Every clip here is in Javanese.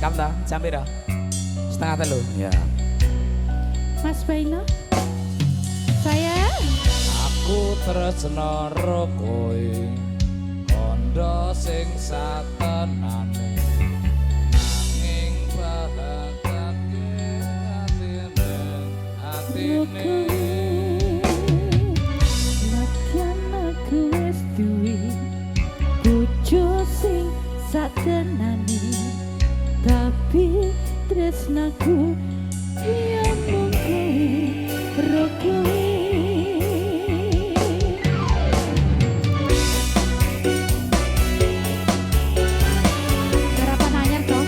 Kam ta? Jam pira? 2:30. Ya. Mas Baino. Sayang. Aku tresno ro kowe, kandha sing satenane, nanging bahagiake atine atine. Nadyan aku wis duwe bojo sing satenane, tapi tresnaku ya mung kowe ro kowe. Garapan anyar toh.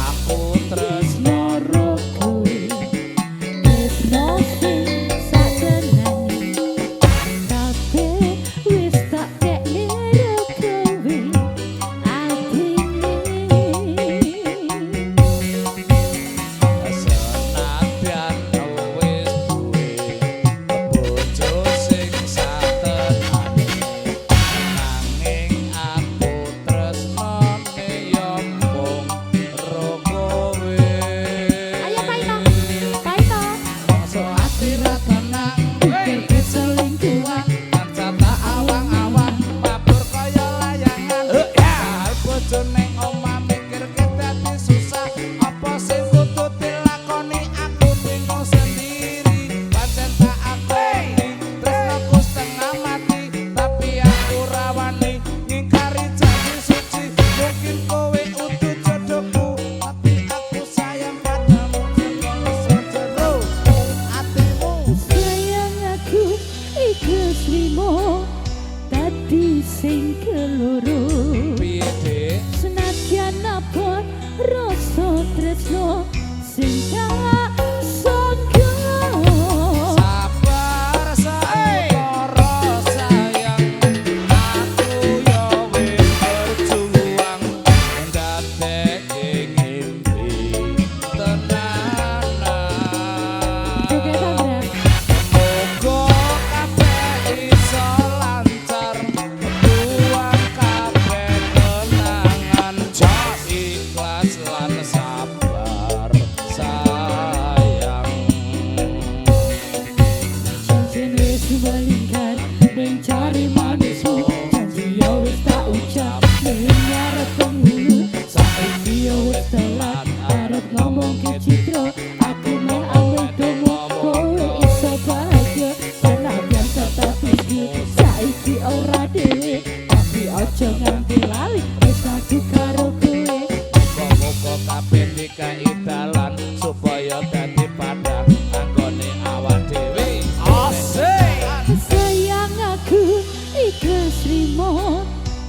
Aku tresno Ro kowe, tresno sing satenane, kabeh wis tak kekne ro kowe atine. Senadyan wis duwe bojo sing satenane, nanging aku tresnane ya mung ro kowe. Ayo Paino, Paino. Mosok ati ra tenang mikirke selingkuhan, tansah tak awang-awang mabur kaya layangan. Hal bojo ning omah mikirke dadi susah, apa sing kudu dilakoni aku bingung sendiri. Pancen tak akoni tresnoku setengah mati, tapi aku ra wani ngingkari janji suci. Mungkin kowe udu jodohku, tapi aku sayang padamu. Jaga jero atimu. Sayang aku ikhlas nrimo dadi sing keloro. Piye, Dik? Senadyan abot rasa tresno sing tak sangka. Sabar sautara sayang, aku yo wis berjuang ndadekke ngimpi tenanan. Joget Sandra. Muga kabeh iso lancar, buang kabeh kenangan, jos ikhlas lan sabar sayang. Cincin wis melingkar mencari manismu, janji yo wis tak ucap ning ngarep penghulu. Saiki yo wis telat arep ngomong ke Citra, aku meh ambil domo kowe iso bahagia. Senadyan statusku saiki ora dhewe, tapi aja nganti lali wis aku karo kowe. Muga-muga kabeh dikai dalan supaya dadi padhang anggone awak dhewe. Asik. Sayang aku ikhlas nrimo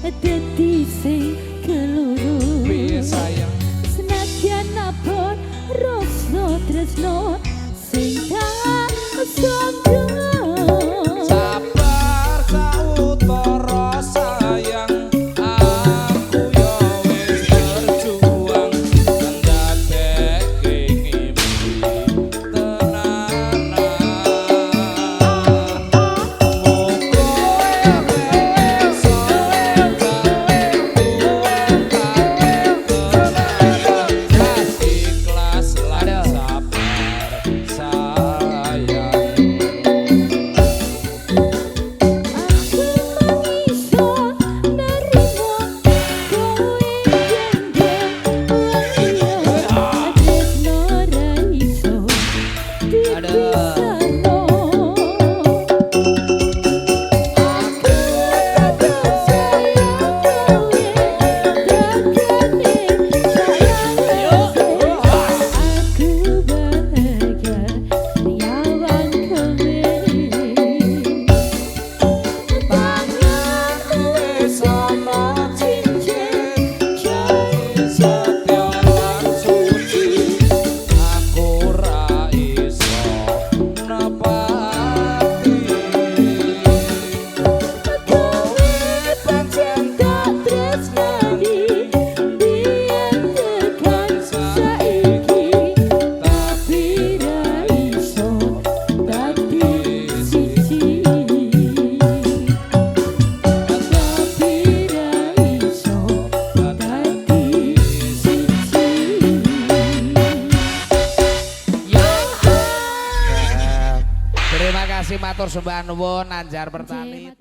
dadi sing keloro. Piye sayang? Senadyan abot rasa tresno sing tak sangka. Sabar sautara sayang, aku yo wis berjuang ndadekke ngimpi tenanan. Muga kabeh iso lancar, buang kabeh kenangan, ikhlas lan sabar sayang. kasih, matur sembah nuwun Anjar Pertani.